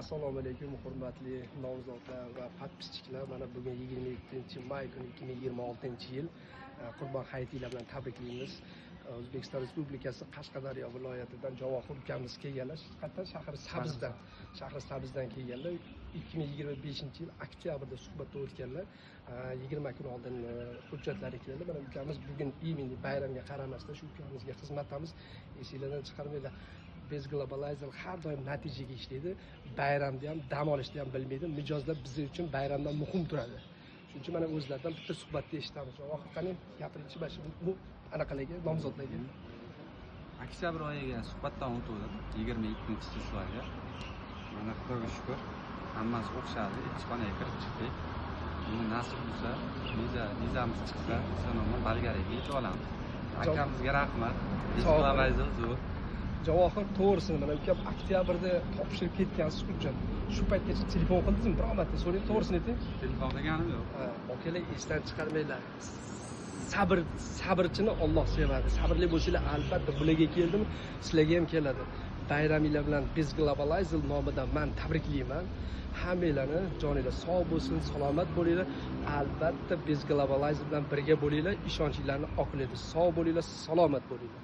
Assalomu alaykum, hurmatli nomzodlar va подписчик lar. Mana bugun 27 may kuni 2026-yil, Qurbon hayiti bilan tabriklaymiz. O'zbekiston Respublikasi Qashqadaryo viloyatidan Javohir ukamiz kelganlar. Qayerdan? Shahri Sabzdan. Shahri Sabzdan kelganlar. 2025-yil oktyabrda suhbatda o'tganlar. 20 kun oldin hujjatlari keldi. Mana ukamiz bugun именно bayramga qaramasdan shu ukamizga xizmatdamiz. Esinglardan chiqarmanglar. Biz Globalizer har doim natijaga ishlaydi. Bayramda ham, dam olishni ham bilmaydi. Mijozlar biz uchun bayramdan muhim turadi. Shuning uchun mana o'zlaridan bitta suhbatda eshitamiz. Javohir, qani, gapiringchi mana shu bu anaqalarga, nomzodlarga. Oktyabr oyiga suhbatdan o'tgandim, 22-число ga. Mana, Xudoga shukur, hammasi o'xshadi, elchixonaga kirib chiqdik. Endi nasib bo'lsa, vizamiz chiqsa, eson omon Bolgariyaga yetib olamiz. Akamizga rahmat. Sog' bo'ling. Globalizer zo'r. Javohir, to'g'risini, mana ukam oktyabrda topshirib ketgansiz hujjat. Shu paytgacha telefon qildingizmi? Biror marta so'rang, to'g'risini ayting. Telefon qilganim yo'q. Ha, akalar, esdan chiqarmanglar. Sabr, sabrchini Alloh sevadi. Sabrli bo'lsanglar, albatta bularga keldimi, sizlarga ham keladi. Bayraminglar bilan Biz Globalizer nomidan man tabriklayman. Hammanglarni joninglar sog' bo'lsin, salomat bo'linglar. Albatta Biz Globalizer bilan birga bo'linglar, ishonchinglarni oqlaydi. Sog' bo'linglar, salomat bo'linglar.